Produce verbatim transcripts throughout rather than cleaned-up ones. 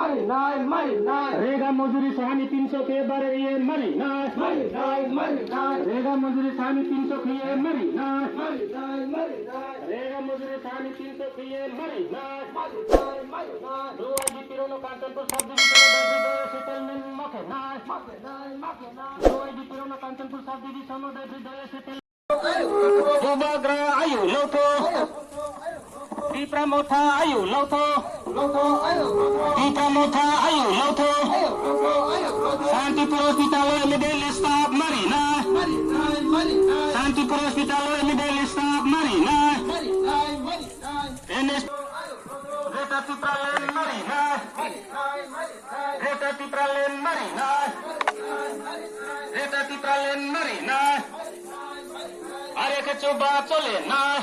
Marinai, marinai. Rega mojuri sahani tinso khe bare iye marinai. Marinai, marinai. Rega mojuri sahani tinso khe iye marinai. Marinai, marinai. Rega mojuri sahani tinso khe iye marinai. Marinai, marinai. Duai di pirono Kanchanpur subdivision dagri daya settlement makhenai. Makhenai, makhenai. Duai di pirono Kanchanpur subdivision dagri daya settlement. Bubagra ayu lotho. Tipra Motha ayu lotho. Tipra Motha ayu lotho. Shantipur Hospital middle staff marinai. Shantipur Hospital middle staff marinai. N S Greater Tipraland marinai. Greater Tipraland marinai. Greater Tipraland marinai. Are khe chuba chole nai.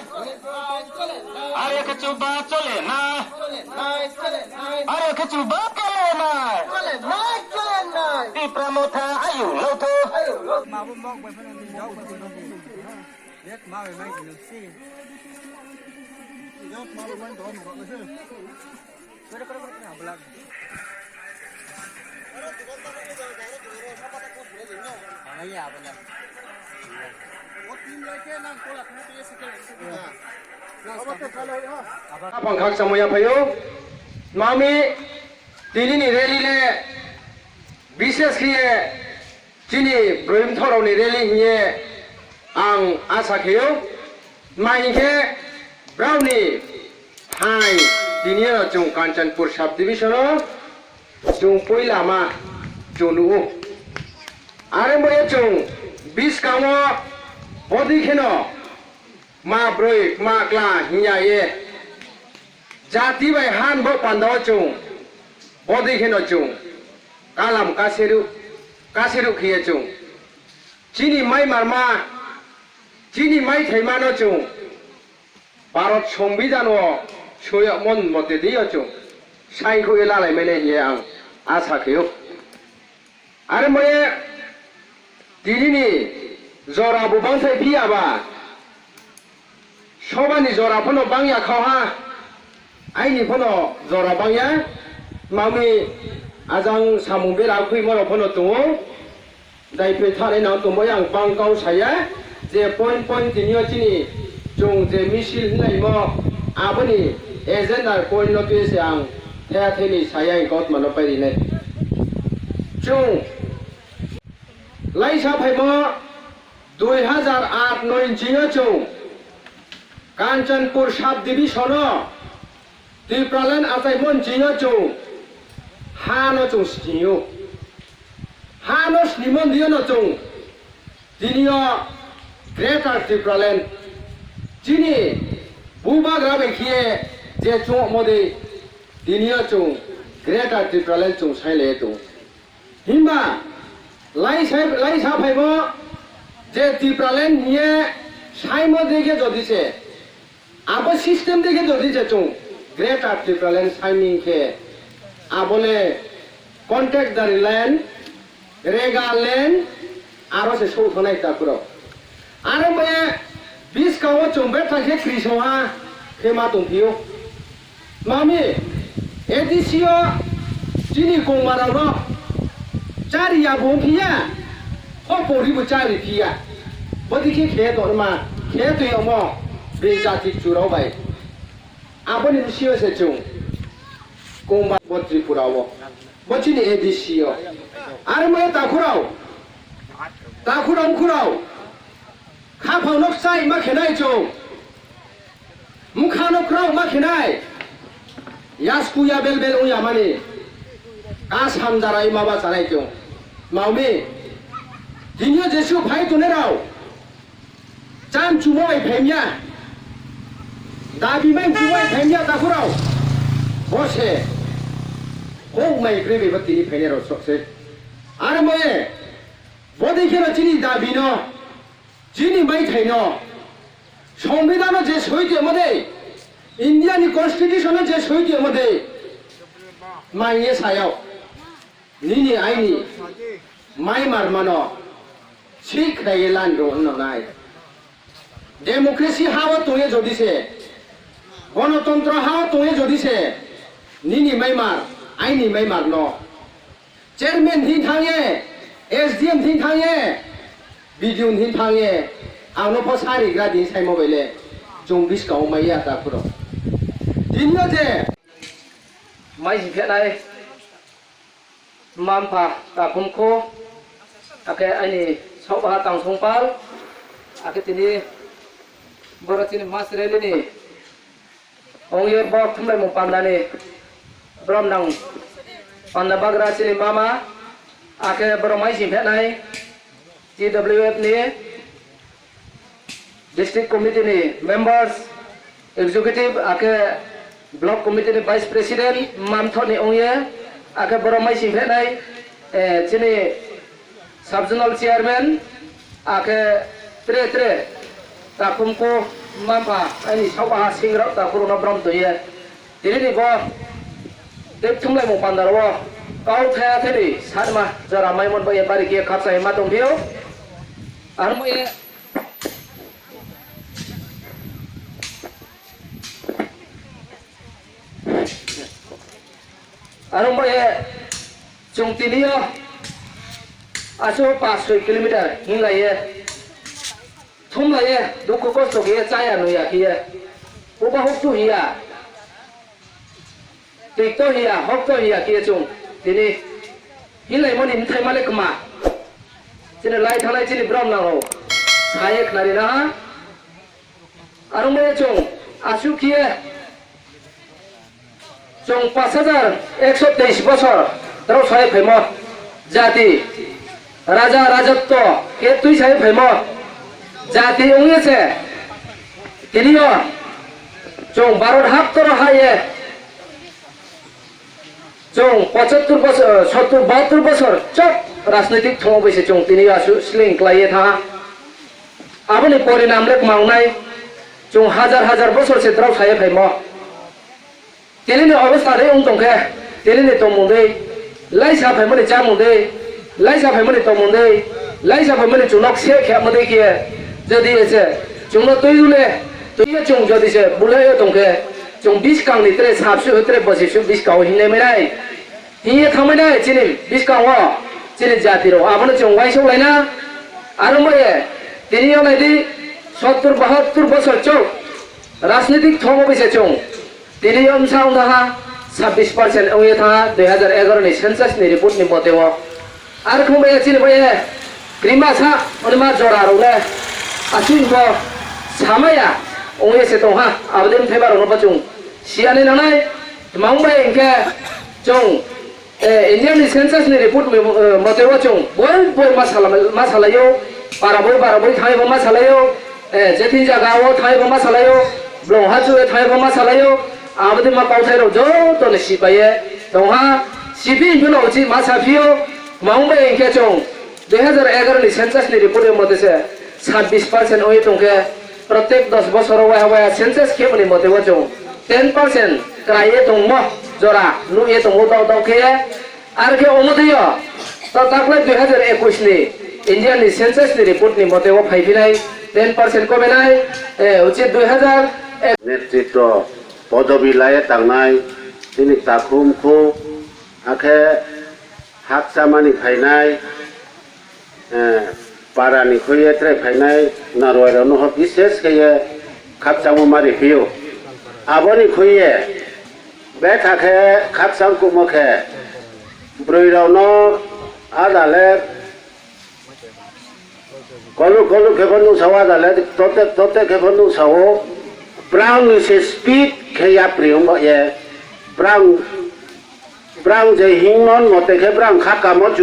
Are khe chuba chole nai. Are khe chuba chole nai. Tipra Motha ayu lotho. Aphang khaksa muya phaio. Mami tini ni rally le bishes khiye chini bwrwi mthokrokni rally hiye ang asa khaio. Mai hinkhe brao ni hai tini o chwng Kanchanpur subdivision o chwng puila ma chwng nugo. Are moya chwng biskango bodi kheno ma broi ma kla hinya ye jati bai han bo panda o chwng bodi kheno chwng kalam kaseru kaseru khiye chwng chini mai marma chini mai thaima no chwng Bharat Songbidan o soyakmon mote di o chwng saikho e lalai mene hiye ang asa khio. Are moye tini ni jora bo bangthai phiya ba sobani jora phano bangya kho ha. Aini phano jora bangya, mami ajang samung bera khwi moro phano tongo. Dai phai thani nang tongbai ang bang kau saya je point point tini o chini chwng je misil hinai mo aboni agenda point no twi se ang thaya thani saya ang kau mano pai rinai. Chwng laisa phaimo dui hajar aat noi chini o chwng Kanchanpur sub division o Tipraland achaimon chini o chwng ha no chwng sini o. Ha no sinimon diyo no chwng tini o Greater Tipraland chini bubagra bai khiye je chwng modi tini o chwng Greater Tipraland chwng sai le tongo. Himba lai sai lai sa phaibo je Tipraland hiye saimo dege jodi se abo system dege jodi se chwng Greater Tipraland saiming khe abole contractdari land, rega land aro se sou thonai takhurok. Aro moye biskango chwng bethai khe krisoha khe ma tongphio. Mami, A D C o chini kongmarokno chari ya bo wngphiya, o poribo chari phiya. Bodi khe khe tongma, khe twi omo bini jati churao bai. Aboni bisingo se chwng kongma bo Tripura o. Bo chini A D C o. Aro moye takhurao, takhurao mkhurao. Khaphang nok chai ma khenai chwng. Mukha no kwrwng ma khinai. Yasku ya bel bel wng ya mani. Ka samjarai ma ba chanai tong. Maumi. Tinio jesu phai tone rao. Cham chumo bai phaimya. Dabi mai chumo bai phaimya takhurao. Bose. Hok mai kre bai ba tini phaine rao sok se. Ar moye. Bodei kheno chini dabi no. Chini maithai no, Songbidan no je soi tongmo de, India ni Constitution no je soi tongmo de, maiye sayao, nini aini mai marmano, sik khlaiye lan rw hwnno nai. Democracy ha o tongye jodi se, Gonotontro ha o tongwi jodi se nini maimar Aini mai marno. Chairman hin thangye, S D M hin thangye, B D O hin thangye, ang no pho sari gra din sai mobile. Jong bis ka o mai ya ta phuro. Din yo je. Mai si phe nai. Mampha takhumkhu, akhe aini sokha tangsongpal, akhe tini borok chini mas rally ni ongye bok thumlaimung pandani brom nang panda bagra chini mama, akhe borok mai sing phenai T W F ni District Committee ni members, executive, akhe Block Committee ni Vice President, mamthok ni ongye, akhe borok mai sing phenai, eh, chini Sub Zonal Chairman, akhe tre tre takhumkhu mampha aini sokha singrok takhurokno brom twiye. Tini ni bo tei thumlaimung pandaro o kau thaya thani sanma jora maimon bai bari khe khapsa hima tongphio. Ang mo ye Aro mo ye chwng tini o aso paanch soi kilometer hinglaiye, thumlaiye, dukhu kosto khe chaya nuya khe ye, uba huktu hiya. Twi to hiya, hok to hiya khe chwng tini hinlaimani bwthai male kwma. Chini lai thanai chini brom nango. Saye khnari na ha. Aro mo chwng aswk khe chwng paanch hajar ekso teis bosor tro sai phaimo jati raja rajotto khe twi sai phaimo jati wngya se tini o chwng Bharat haptoro ha ye Chwng pochattor bosor, sottor, bahattor bosor chop rajnitik thwngwi se chwng tini aswk sling klaiwi tha. Aboni porinam le kwma wngnai. Chwng hajar hajar bosor se drop sai phaimo. Tini ni obostha re wng tong khe, tini ni tongmung dei, laisa phaimani chamung dei, laisa phaimani tongmung dei, laisa phaimani chwng nok se khepma dei khe, jodi se chwngno twi rwle, twi chwng jodi se bulai tong khe, Chwng biskang ni tre sapsuk tre bosisuk biskang o hinlai mainai. Hiye thangmai nai chini biskang o chini jati rok abono chwng uaisuk laina. Aro mo ye tini o nai di sottor bahattor bosor chwng rajnitik thongo bai se chwng tini o msa wng ha sabbish percent wng ye tha dui hajar egaroh ni census ni report ni mote o. Ar khum bai chini bai krima sa oni ma jora rok le aswk bo samaya wng ye se tong ha abodin thaiba rok no bachung. Siani nangnai, tmang bai hingke chwng, eh, India ni census ni report ni, eh, mote o chwng boi boi ma sala-, ma salaio, para boi para boi thangwi bo ma salaio, eh, je thing jaga o thangwi bo ma salaio, blong ha chu thangwi bo ma salaio, abodi ma kauthai rok joto ni sipaye tongha, sipi hingke no uchi ma saphio, tmang bai hingke chwng dui hajar egaroh ni census ni report ni mote se sabbish percent oi tongkhe, protek dos bosoro waiha waiha census khemani mote o chwng ten percent kwraiye tongmo jora nukye tongo dok dok khe. Ar khe omo twi o to taklai dui hajar ekush ni India ni census ni report ni mote o phaiphinai ten percent kobenai, eh, uchi dui hajar ek. Netritwo podobi laiye tangnai chini takhum khu, hakhe hakchamani phainai, eh, para ni khuiye tre phainai narwai rok no bises khe ye khakchangma ma riphiu. Aboni khuiye betha khe khakchang kumo khe bwrwi rok no ada le kolok kolok khe pho nung sao, ada le tote tote khe pho nung sao. Brang ni se speed khe yapri wng ye brang brang je hingmon mote khe brang kha kamo.